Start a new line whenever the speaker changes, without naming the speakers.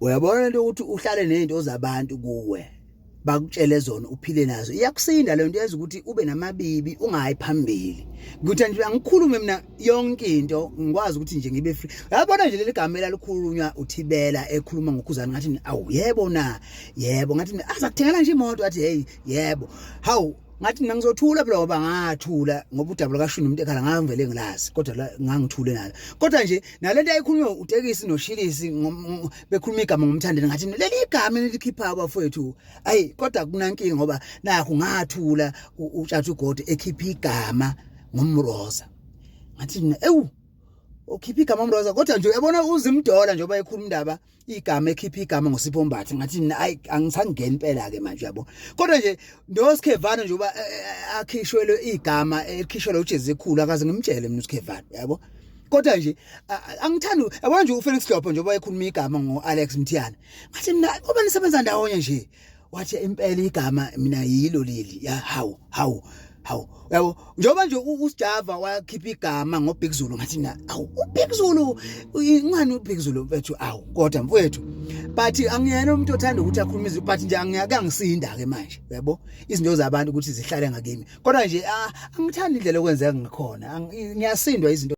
Uyabona lento ukuthi uhlale nezinto zabantu kuwe, bakutshele zona, uphile nazo, iyakusinda le nto, yenza ukuthi ube namabibi, ungayi phambili. Ukuthi nje angikhulume mina yonke into, ngikwazi ukuthi nje ngibe free. Uyabona nje leli gama elalikhulunywa uThibela ekhuluma ngoKhuzani, ngathi awu yebo na, yebo. Ngathi aza kuthengela nje imoto, athi hey yebo. Hawu, ngathi mina ngizothula phela, ngoba ngathula ngoba udaba lukashuni umuntu ekhala ngangivele ngilazi, kodwa ngangithule nalo. Kodwa nje nalento ayikhulunywa uTekisi noShilisi bekhuluma igama ngoMthandeni, ngathi leli igama elikhipha bafowethu, ayi kodwa kunankinga, ngoba nakho ngathula. Utshatha ugodi ekhipha igama ngoMroza, ngathi mina ewu, ukhipha igama uMroza. Kodwa nje uyabona uZimdola njengoba ekhuluma indaba igama, ekhipha igama ngoSipho Mbatha, ngathi mina ayi, angisangeni impela ke manje, yabo. Kodwa nje noSkhevana njengoba akhishwele igama elikhishwele uJezi ekhulu, akaze ngimtshele mina uSkhevana, yabo. Kodwa nje angithandi, yabona nje uFelix Hlophe njengoba ekhuluma igama ngoAlex Mthiyane, ngathi mina ngoba nisebenza ndawonye nje, wathi impela igama mina yilo leli ya. Hawu hawu hawu, yabo, njengoba nje uSjava wakhipha igama ngoBig Zulu, ngathi mina awu, uBig Zulu ingani uBig Zulu mfethu? Awu kodwa mfethu, but angiyena umuntu othanda ukuthi akhulume izinto, but nje angiyakangisinda ke manje, yabo, izinto zabantu ukuthi zihlale ngakimi. Kodwa nje angithandi indlela okwenzeka ngakhona, ngiyasindwa izinto.